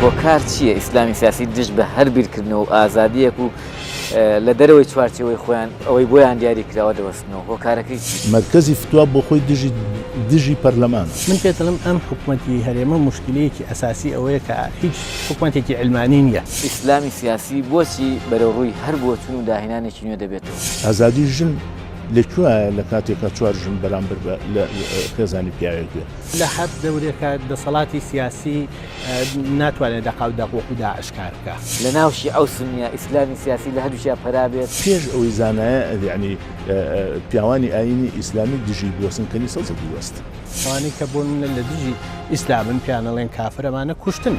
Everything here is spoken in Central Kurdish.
هۆکار چییە ئیسلامی سیاسی دژ بە هەر بیرکردنەوە و ئازادییەک و لە دەرەوەی چوارچێوەی خۆیان ئەوەی بۆیان دیاری کراوە دەوەستنەوە هۆکارەکەی چی؟ مەرکەزی فتوا بۆ خۆی دژی دژی پەرلەمانە. من پێت دەڵێم ئەم حکومەتی هەرێمە موشکیلەیەکی ئەساسی ئەوەیە کە هیچ حکومەتێکی عیلمانی نییە. ئیسلامی سیاسی بۆچی بەرەو ڕووی هەر بۆچوون و داهێنانێکی نوێ دەبێتەوە؟ ئازادی ژن لە کوێایە لە کاتێکا چوار ژن بەرامبەر بە لە خێزانی پیاوێک بێ؟ لە هەر دەورێکا دەسەڵاتی سیاسی ناتوانێت دەقاو دەق وەکو داعش کار بکا. لە ناو شیعە و سوننە ئیسلامی سیاسی لە هەردووکیا پەرا بێت. پێش ئەوەی زانایە یانی پیاوانی ئایینی ئیسلامی دژی بوەستن کەنیسە زدی وەست. ئەوانەی کە بۆ نمونە لە دژی ئیسلامن پێیان ئەڵێن کافر ئەمانە کوشتن.